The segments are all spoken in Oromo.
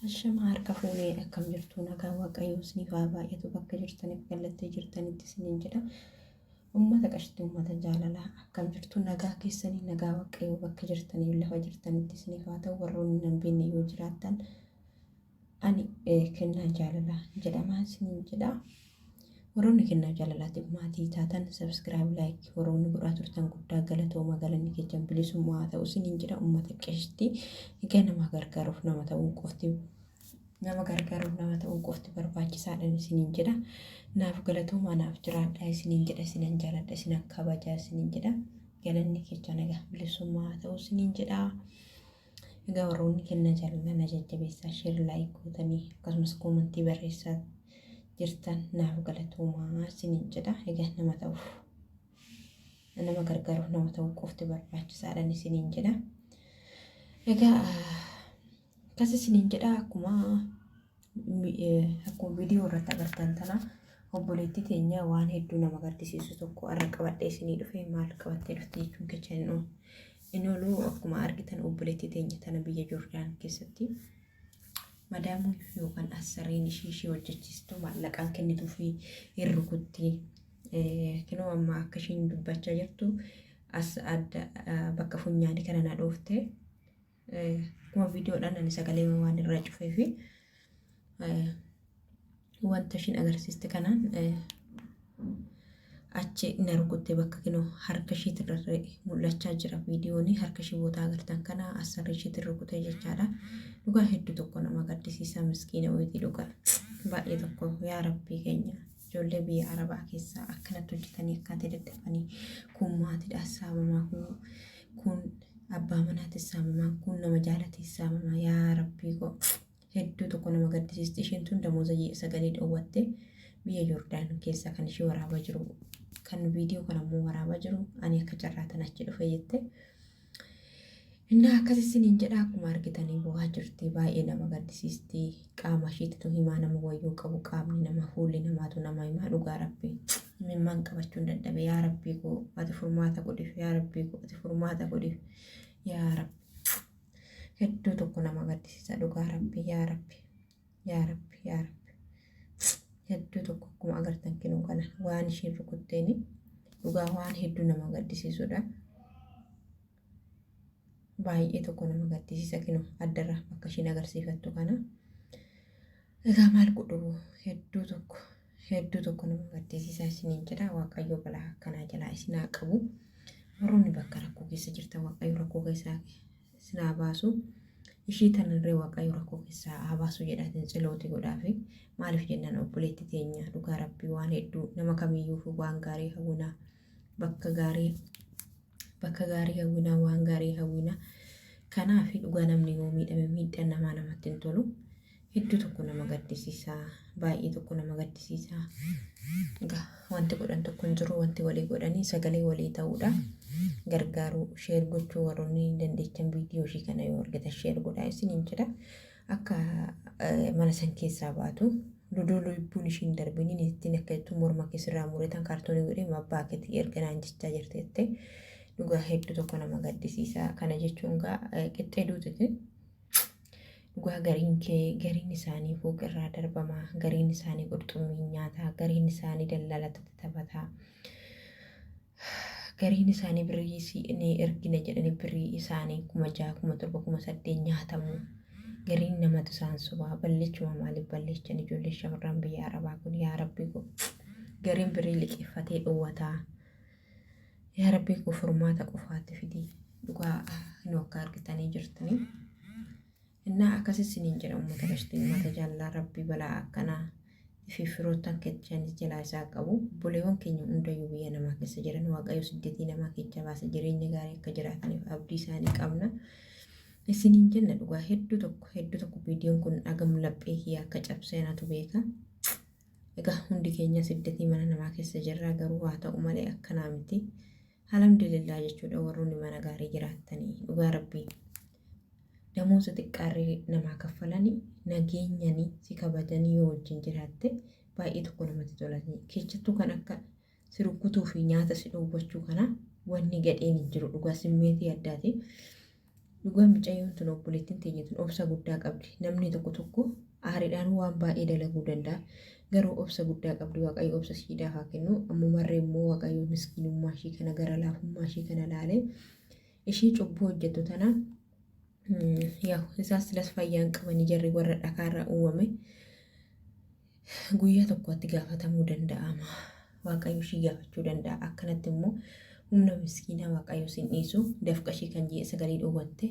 Ashama harka fuunee akkam jirtu nagaa waaqayyoo isiniif haa baay'atu bakka jirtaniif gallattee jirtanitti isiniin jedha. Uummata qashtii uummata jaalalaa akkam jirtu nagaa keessanii nagaa waaqayyoo bakka jirtaniif lafa jirtanitti isiniif haa ta'u warroonni nan beekne yoo jiraattan ani kennaa jaalalaa jedhamaa isiniin jedha. Warroonni kennaa jaalalaatiif maatii taatan subscribe like warroonni godhaa turtan guddaa galatooma galanni keessan bilisummaa haa ta'u isiniin jedha uummata qeshtii egaa nama gargaaruuf nama ta'uun qofti nama gargaaruuf nama ta'uun qofti barbaachisaadha isiniin jedha naaf galatoomaa naaf jiraadha isiniin jedha isinan jaaladha isinan kabajaa isiniin jedha galanni keessan egaa bilisummaa haa ta'u isiniin jedha. Egaa warroonni kennaa jaalalaa na jajjabeessaa share like gootanii akkasumas koomantii barreessaa jirtan naaf galatoomaa isiniin jedha. Egaa nama ta'uuf nama gargaaruuf nama ta'uu qofti barbaachisaadhaan isiniin jedha. Egaa akkas isiniin jedha akkuma akkuma viidiyoo irratti agartan tana obboleettii teenya waan hedduu nama gaddisiisu tokko har'a qabadhee isinii dhufe maal qabattee dhufte jechuun kecha hin oolu. Hin oolu akkuma argitan obboleettii teenya tana biyya Joordaan keessatti madaamuun yookaan assareen ishii ishii hojjechiistu maallaqaan kennituu fi hin rukutti. Kinoo amma akka ishiin dubbachaa jirtu as adda bakka funyaanii kana na dhoofte. Akkuma viidiyoodhaan ani sagalee waan irraa cufee fi wanta ishiin agarsiiste kanaan achi na rukutte bakka kinoo harka ishiitirra mul'achaa jira viidiyoon harka ishii bootaa agartan kana asarri ishiitti rukute jechaadha. Dhugaa hedduu tokko nama gaddisiisa miskiina wayitii dhugaa baay'ee tokko yaa rabbii keenya ijoollee biyya arabaa keessaa akkanatti hojjetanii akkanatti dadhabanii kun maatiidhaan saamamaa kun abbaa manaatis saamamaa kun nama jaalatis saamamaa yaa rabbii koo hedduu tokko nama gaddisiisti isheen tun damooza ji'a sagalii dhoowwatte biyya Joordaan keessaa kan ishee waraabaa jiru kan viidiyoo kana immoo waraabaa jiru ani akka carraatan achi dhufe jette. Innaa akkas isiniin jedha akkuma argitanii bo'aa jirti baay'ee nama gaddisiisti qaama ishiititu himaa nama wayyuu qabu qaamni nama fuulli namaatu nama himaa dhugaa rabbii imimmaan qabachuun dadhabe yaa rabbii koo ati furmaata godhiif yaa rabbii koo ati furmaata godhiif yaa rabbi hedduu tokko nama gaddisiisa dhugaa rabbii yaa rabbi yaa rabbi yaa rabbi hedduu tokko akkuma agartan kinuu kana waan ishiin rukutteeni dhugaa waan hedduu nama gaddisiisudha. Baay'ee tokko nama gaddisiisa kinuu addarra bakka ishiin agarsiifattu kana. Egaa maal godhu hedduu tokko hedduu tokko nama gaddisiisa isiniin jedha waaqayyo balaa akkanaa jalaa isin haa qabu. Warroonni bakka rakkoo keessa jirtan waaqayyo rakkoo keessaa isin haa baasu. Ishii tanarree waaqayyo rakkoo keessaa haa baasu jedhaatiin tsilooti godhaafi. Maaliif jennaan obboleetti teenya dhugaa rabbii waan hedduu nama kamiyyuu waan gaarii hawwinaa bakka gaarii bakka gaarii hawwinaa waan gaarii hawwinaa. Kanaaf dhugaa namni yoo miidhame miidhaan namaa namatti hin tolu. Hedduu tokko nama gaddisiisa. Baay'ee tokko nama gaddisiisa. Egaa wanti godhan tokko hin jiru wanti walii godhanii sagalee walii ta'uudha. Gargaaruu sheer gochuu warroonni dandeechan viidiyoo ishii kana yoo argitan sheer godhaa isiniin jedha. Akka mana san keessaa baatu duduu lubbuun ishii hin darbiniin ittiin akka jettu morma keessirraa muretan kaartoonii godhee abbaa keetii erga naan jechaa jirti jettee dhugaa hedduu tokko nama gaddisiisa. Kana jechuun gaa qixxee duutiti. Dhugaa gariin kee gariin isaanii fooqirraa darbamaa, gariin isaanii qurxummii nyaataa, gariin isaanii daldalatti taphataa, gariin isaanii birrii ni ergina jedhanii birrii isaanii 6000, 7000, 8000 nyaatamu. Gariin namatu isaan sobaa balleechuma maaliif balleechan ijoollee shamarran biyya arabaa kun yaa rabbii koo gariin birrii liqeeffatee dhowwataa. Yaa rabbii koo furmaata qofaatti fidii dhugaa nu akka argitanii jirtanii. Innaa akkas isiniin jedha uummata gashtii uummata jaallalaa rabbii balaa akkanaa fi firoottan kechanis jalaa isaa qabu obboleewwan keenya hundayyuu biyya namaa keessa jiran waaqayyo siddeetii namaa kecha baasa jireenya gaarii akka jiraataniif abdii isaanii qabna. Isiniin jenna dhugaa hedduu tokko hedduu tokko viidiyoon kun dhagam laphee kiyya akka cabsee anatu beeka. Egaa hundi keenya siddatii mana namaa keessa jirra garuu haa ta'u malee akkanaa miti. Alhamdulillah jechuudha warroonni mana gaarii jiraattanii dhugaa rabbii. Damooza xiqqaarree namaa kaffalanii nageenyanii si kabajanii yoo wajjin jiraatte baay'ee tokko namatti tola. Keessattuu kan akka si rukkutuu fi nyaata si dhoowwachuu kana wanni gadheen hin jiru dhugaa simmeetii addaati. Dhugaa mucayyoon tun obboleettiin teenya tun obsa guddaa qabdi. Namni tokko tokko aariidhaan waan baay'ee dalaguu danda'a. Garuu obsa guddaa qabdi. Waaqayyo obsa ishiidhaaf haa kennu. Ammumarree immoo Waaqayyo miskiinummaa ishii kana gara laafummaa ishii kana laalee ishii cubbuu hojjettu tana yaa isaas silas fayyaan qabanii jarri warra dhakaarraa uumame guyyaa tokkotti gaafatamuu danda'ama. Waaqayyo ishii gaafachuu danda'a. Akkanatti immoo humna miskiinaa Waaqayyo sin dhiisu dafqa ishii kan ji'a sagalee dhoowwatte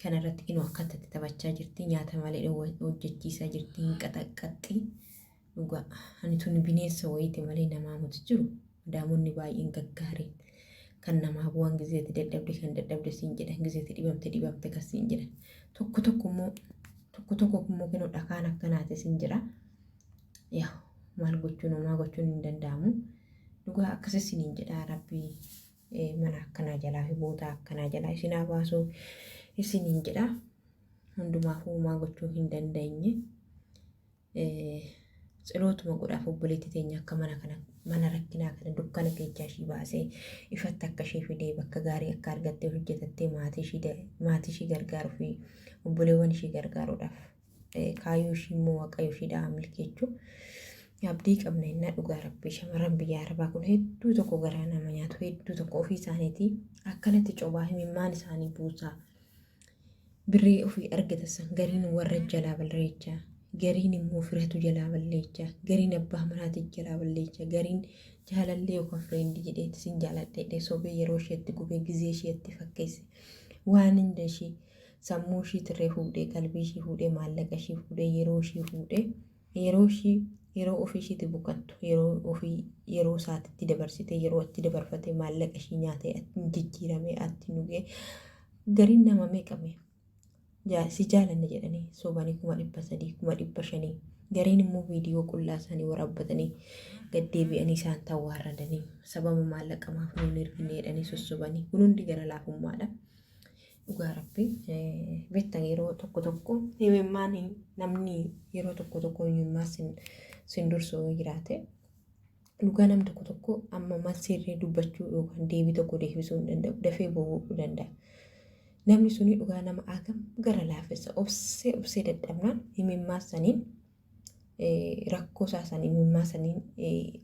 kanarratti inuu akkatti taphachaa jirti. Nyaata malee hojjechiisaa jirti. Hin qaxaqqaxxi. Dhugaa ani tuni bineensa wayiiti malee namaa miti jiru. Daamonni baay'een gaggaariin kan namaa bu'an gizeetti dadhabde kan dadhabde siin jedhan gizeetti dhibamte dhibamte kan siin jedhan. Tokko tokko immoo tokko tokko immoo kinoo dhakaan akkanaati siin jedha. Yaa maal gochuun homaa gochuun hin danda'amu. Dhugaa akkasi isiniin jedha rabbii mana akkanaa jalaa fi bootaa akkanaa jalaa isin haa baasu isiniin jedha. Hundumaafuu homaa gochuu hin dandeenye. Tsilootuma godhaaf obboleettii teenya akka mana kana mana rakkinaa kana dukkana keessaa ishii baasee ifatti akka ishee fidee bakka gaarii akka argattee hojjetattee maatii ishii gargaaruu fi obboleewwan ishii gargaaruudhaaf kaayyoo ishii immoo waaqayyo ishiidhaa milkeechuu abdii qabna innaa dhugaa rabbii shamarran biyya arabaa kun hedduu tokko garaa nama nyaatu hedduu tokko ofii isaaniitii akkanatti cobaa himimmaan isaanii buusaa birrii ofii argatan san gariin warra jalaa balleechaa gariin immoo firatu jalaa balleechaa gariin abbaa manaati jalaa balleechaa gariin jaalallee yookaan fireendii jedheetti sin jaaladhe jedhee sobee yeroo isheetti gubee gizee isheetti fakkeesse waan hunda ishii sammuu ishii tirree fuudhee qalbii ishii fuudhee maallaqa ishii fuudhee yeroo ishii fuudhee yeroo ishii yeroo ofii ishiitti boqottu yeroo ofii yeroo isaatitti dabarsitee yeroo itti dabarfatee maallaqa ishii nyaatee jijjiiramee atti nugee gariin nama meeqame si jaalanna jedhanii sobanii 300,000 500,000 gariin immoo viidiyoo qullaa isaanii waraabbatanii gaddeebi'anii isaan tawwaarradanii sababa maallaqa maaf nuun ergine jedhanii sossobanii kun hundi gara laafummaadha. Dhugaa rabbi beektan yeroo tokko tokko himimmaan namni yeroo tokko tokko himimmaa sin dursu yoo jiraate dhugaa nam tokko tokko amma maal sirrii dubbachuu yookaan deebii tokko deebisuu hin danda'u dafee boo'uu danda'a. Namni suni dhugaa nama agam gara laafessa obsee obsee dadhabnaan himimmaa saniin rakkoo isaa saniin himimmaa saniin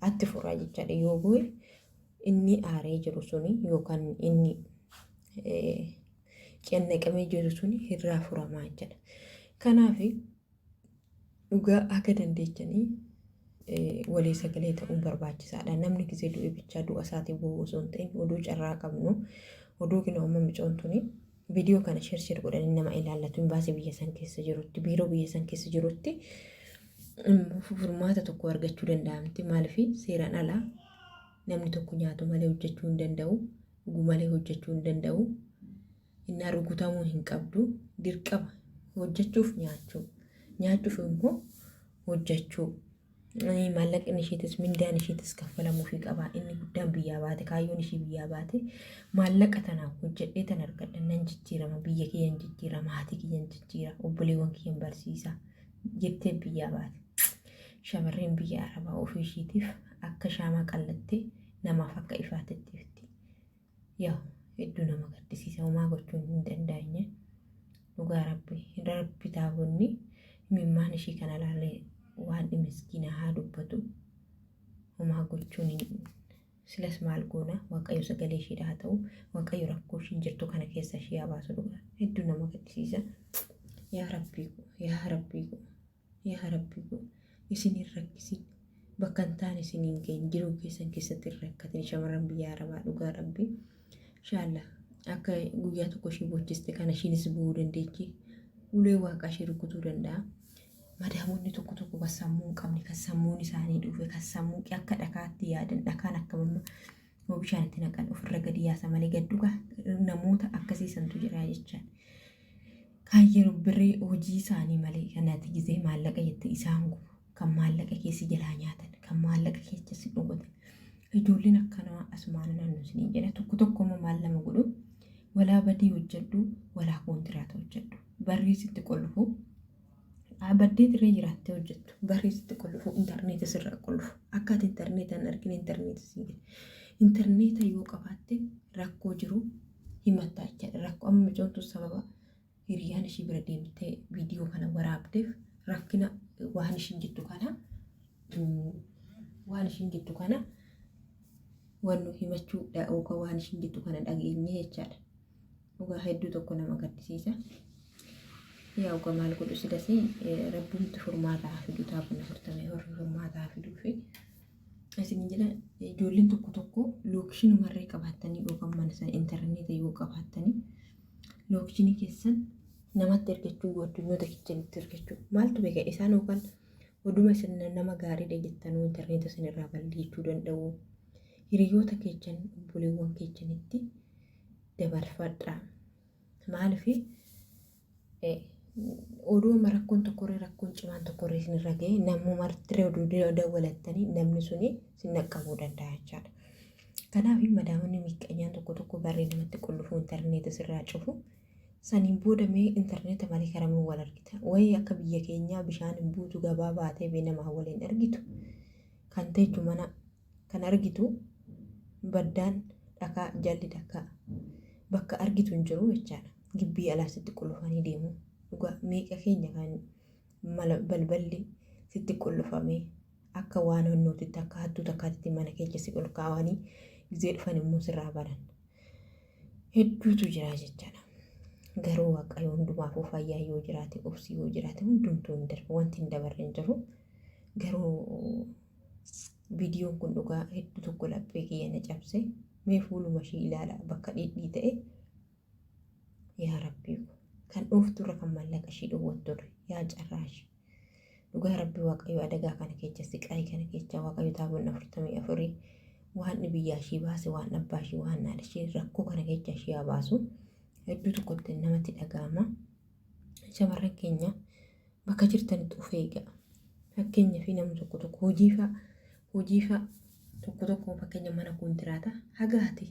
atti furaa jechaadha yoo boo'e inni aaree jiru suni yookaan inni cannaqamee jiru suni irraa furamaa jechaadha. Kanaaf dhugaa akka dandeechanii walii sagalee ta'uun barbaachisaadha. Namni gisee du'e bichaa du'a isaatii bu'uu osoo hin ta'in oduu carraa qabnu oduu kina amma micoon tuni viidiyoo kana share share godhanii nama ilaallatu hin baasee biyya san keessa jirutti biiroo biyya san keessa jirutti furmaata tokko argachuu danda'amti. Maaliif seeraan alaa namni tokko nyaatu malee hojjechuu hin danda'u, dhugu malee hojjechuu hin danda'u. Innaa rukutamuu hin qabdu dirqama hojjechuuf nyaachuu nyaachuuf immoo hojjechuu maallaqni ishiitis mindaan ishiitis kaffalamuufii qaba inni guddaan biyyaa baate kaayyoon ishii biyyaa baate maallaqa tanaaf hojjedhee tan argadha nan jijjiirama biyya kiyyan jijjiira maatii kiyyan jijjiira obboleewwan kiyyan barsiisa jettee biyyaa baate shamarreen biyya arabaa ofii ishiitiif akka shaamaa qallattee namaaf akka ifaatetti ifti. Yaa hedduu nama gaddisiisa homaa gochuun hin dandeenye. Dhugaa rabbi rabbi taabonni imimmaan ishii kana laalee waan miskiina haa dubbatu. Homaa gochuun hin silas maal goona waaqayyo sagalee ishiidha haa ta'u waaqayyo rakkoo ishiin jirtu kana keessa ishii haa baasu dhugaa hedduu nama gaddisiisa. Yaa rabbii ko yaa rabbii ko yaa rabbii ko isin hin rakkisin bakka hin taane isin hin geenye jiruu keessan keessatti hin rakkatin shamarran biyya arabaa dhugaa rabbii inshaalla akka guyyaa tokko ishii bochiste kana ishiinis bu'uu dandeechi ulee waaqaa ishee rukutuu danda'a. Madaamonni tokko tokko kan sammuu hin qabne kan sammuun isaanii dhufe kan sammuu akka dhakaatti yaadan dhakaan akka mamma yoo bishaan itti naqan ofirra gadi yaasa malee gad dhuga namoota akkasii santu jira jechaan. Kan yeroo birrii hojii isaanii malee kanaati gizee maallaqa jette isaan gubu kan maallaqa keessi jalaa nyaatan kan maallaqa keessa si dhugatan ijoolleen akkanaa asumaan naannoo isinii jedha tokko tokko immoo maal nama godhu walaa badii hojjedhu walaa koontiraata hojjedhu barrii sitti qollufu baddee tiree jiraattee hojjettu barrii sitti qollufu intarneeta sirraa qollufu akka ati intarneeta hin argine intarneeta siin jedhe intarneeta yoo qabaatte rakkoo jiru himattaa jechaadha rakkoo amma micoomtu sababa. Hiriyaan ishii bira deemtee viidiyoo kana waraabdeef rakkina waan ishiin jettu kana waan ishiin jettu kana waan nu himachuu yookaan waan ishiin jettu kana dhageenye jechaadha. Dhugaa hedduu tokko nama gaddisiisa. Yaa dhugaa maal godhu silasii rabbiin furmaata haa fidu taabona furtamee warri furmaata haa fiduu fi isin jedha ijoolleen tokko tokko lookshinumarree qabaattanii yookaan mana sana intarneeta yoo qabaattanii lookshinii keessan namatti ergachuu addunyoota keessanitti ergachuu maaltu beeka isaan yookaan oduma isin nama gaariidha jettanuu intarneeta isin irraa balleessuu danda'u hiriyoota keessan obboleewwan keessanitti dabarfadhaa maaliif oduu rakkoon tokkorree rakkoon cimaan tokkorree isinirra ga'e namuma oduu dawwalattanii namni suni isin dhaqqabuu danda'a jechaadha. Kanaaf madaamonni miqqanyaan tokko tokko barree namatti qullufu intarneeta sirraa cufu. Saniin booda mee intarneeta malee karaa wal argita. Wayii akka biyya keenyaa bishaan hin buutu gabaa baatee bee namaa waliin argitu. Kan teechu mana kan argitu baddaan dhakaa jalli dhakaa bakka argitu hin jiru jechaadha. Gibbii alaa sitti qullufanii deemu. Dhugaa meeqa keenya kan mala balballi sitti qullufamee akka waan honnootitti akka hattuu takkaatitti mana keessa si ol kaawanii gizee dhufan immoo sirraa baran. Hedduutu jira jechaadha. Garuu Waaqayyo hundumaafuu fayyaa yoo jiraate obsi yoo jiraate hundumtuu hin darbu wanti hin dabarre hin jiru. Garuu viidiyoon kun dhugaa hedduu tokko laphee kiyya na cabse mee fuuluma ishii ilaala bakka dhidhii ta'e yaa rabbii kan dhoofturra kan maallaqa ishii dhowwatturre yaa carraa ishii. Dhugaa rabbii Waaqayyo adagaa kana keessa siqaayii kana keessa Waaqayyo taabonni 44 waan biyyaa ishii baase waan abbaa ishii waan haadha ishii rakkoo kana keessa ishii haa baasu. Hedduu tokkotti namatti dhaga'ama. Shamarran keenya bakka jirtanitti of eegaa. Fakkeenya fi namni tokko tokko hojii fa'a tokko tokko fakkeenya mana kontiraata hagaati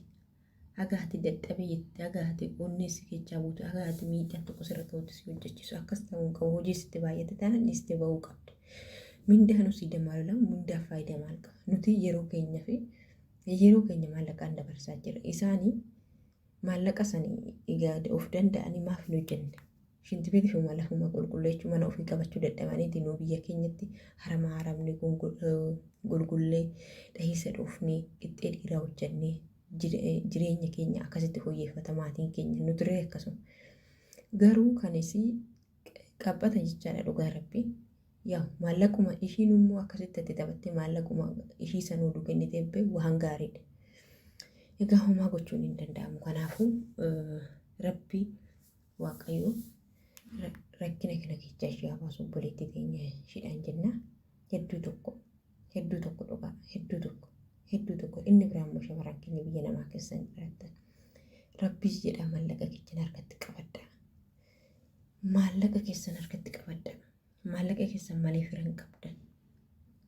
hagaati dadhabee jette hagaati onnee si keessaa buute hagaati miidhaan tokko sirra ga'utti si hojjechiisu akkas ta'uu hin qabu hojii sitti baay'ate taanaan dhiistee ba'uu qabda. Mindaa nu si damaalu mindaa faayidaa maal qaba? Nuti yeroo keenya fi yeroo keenya maallaqaan dabarsaa jira. Isaanii maallaqa sanii egaa of danda'anii maaf hin hojjenne? Shinti beetii fi lafuma qulqulleessuu mana ofii qabachuu dadhabaniiti nu biyya keenyatti harama haramne gulgullee dhahiisa dhoofnee qixxee dhiiraa hojjennee jireenya keenya akkasitti fooyyeffata maatiin keenya nu turee akkasuma. Garuu kanis qaphata jechaadha dhugaa rabbii. Yaa maallaquma ishiin immoo akkasitti itti taphattee maallaquma ishii sanuu oduu kennitee waan gaariidha. Egaa homaa gochuun hin danda'amu. Kanaafuu rabbi Waaqayyo rakkina kana keessaa ishee haa baasu obboleettii teenya ishiidhaan jenna. Hedduu tokko hedduu tokko dhugaa hedduu tokko hedduu tokko inni biraa immoo shamarran keenya biyya namaa keessa hin jiraattan. Rabbiis jedhaa maallaqa keessan harkatti qabadhaa. Maallaqa keessan harkatti qabadhaa. Maallaqa keessan malee fira hin qabdan.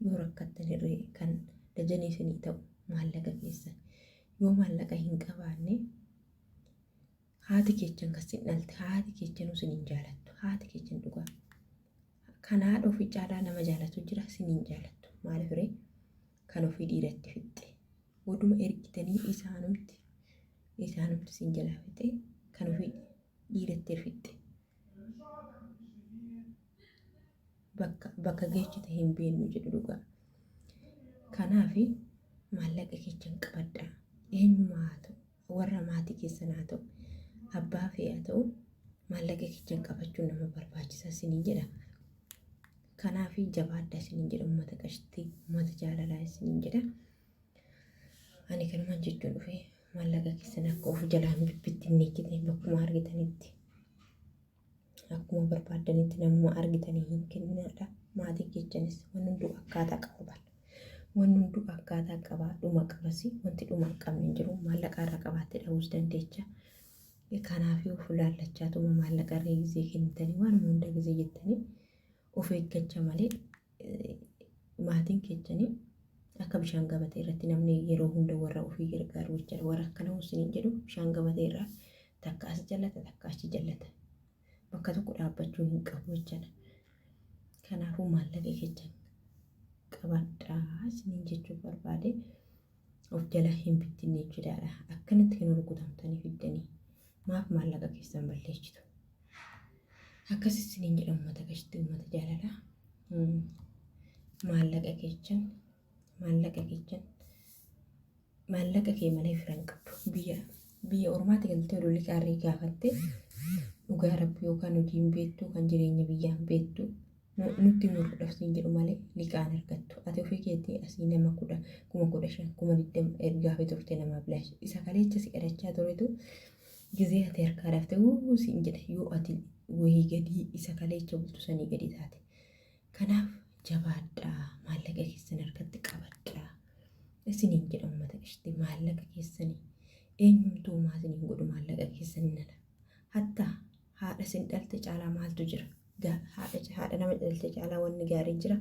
Yoo rakkattan hirree kan dajanii isinii ta'u maallaqa keessan. Yoo maallaqa hin qabaanne haati keessan kan sin dhalte haati keessanuu sin hin jaalattu. Haati keessan dhugaa. Kan haadha ofii caalaa nama jaalatu jira sin hin jaalattu. Maaliif ree? Kan ofii dhiiratti fixxe. Oduma ergitanii isaanumti isaanumti sin jalaa fixee kan ofii dhiiratti fixxe. Bakka bakka geechite hin beeknu jedhu dhugaa. Kanaaf maallaqa keessan qabadhaa. Eenyumaa haa ta'u warra maatii keessan haa ta'u abbaa fe'ee haa ta'u maallaqa keessan qabachuun nama barbaachisa isiniin jedha. Kanaaf jabaadhaa isiniin jedha uummata qashtii uummata jaalalaa isiniin jedha. Ani kanumaan jechuun dhufee maallaqa keessan akka of jalaa hin bibbittinneessine bakkuma argitanitti akkuma barbaaddanitti namuma argitanii hin kenninaadha. Maatii keessanis waan hunduu akkaataa qaba. Waan hunduu akkaataa qaba. Dhuma qabas wanti dhuma hin qabne hin jiru. Maallaqa irraa qabaattee dhabuus dandeecha. Kanaaf of laallachaatuma maallaqa irra gizee kennitanii waanuma hunda gizee jettanii of eeggachaa malee maatiin keessanii akka bishaan gabatee irratti namni yeroo hunda warra ofii gargaaru jechaadha. Warra akkana isiniin jedhu bishaan gabatee irraa takka as jallata takka achi jallata. Bakka tokko dhaabbachuu hin qabu jechaadha. Kanaafuu maallaqa keessan qabadhaa isiniin jechuu barbaade of jala hin bittinne jechuudha. Akkanatti kan rukutamtanii fiddanii maaf maallaqa keessan balleessitu? Akkas isiniin jedha uummata gashtii, uummata jaalalaa. Maallaqa keechan, maallaqa keechan, maallaqa kee malee fira hin qabdu. Biyya ormaatti galtee oduu liqaarrii gaafatte, dhugaa rabbi, yookaan hojii hin beektu, kan jireenya biyyaa hin beektu, nutti muruudhaaf siin jedhu malee liqaan argattu. Ati ofii keetii asii nama 10,000, 15,000, 20,000 ergaa turte namaa bilaash. Isa kaleecha si kadhachaa turetu gizee ati harkaa dhaftee wuu siin jedha, yoo ati wayii gadii isa kaleecha bultu sanii gadi taate. Kanaaf jabaadhaa, maallaqa keessan harkatti qabadhaa. Isiniin jedha uummata qishti, maallaqa keessanii eenyumtuu homaa isiniin godhu maallaqa keessanii nala. Hattaa haadha isin dhalte caalaa maaltu jira? Haadha nama dhalte caalaa wanni gaariin jira.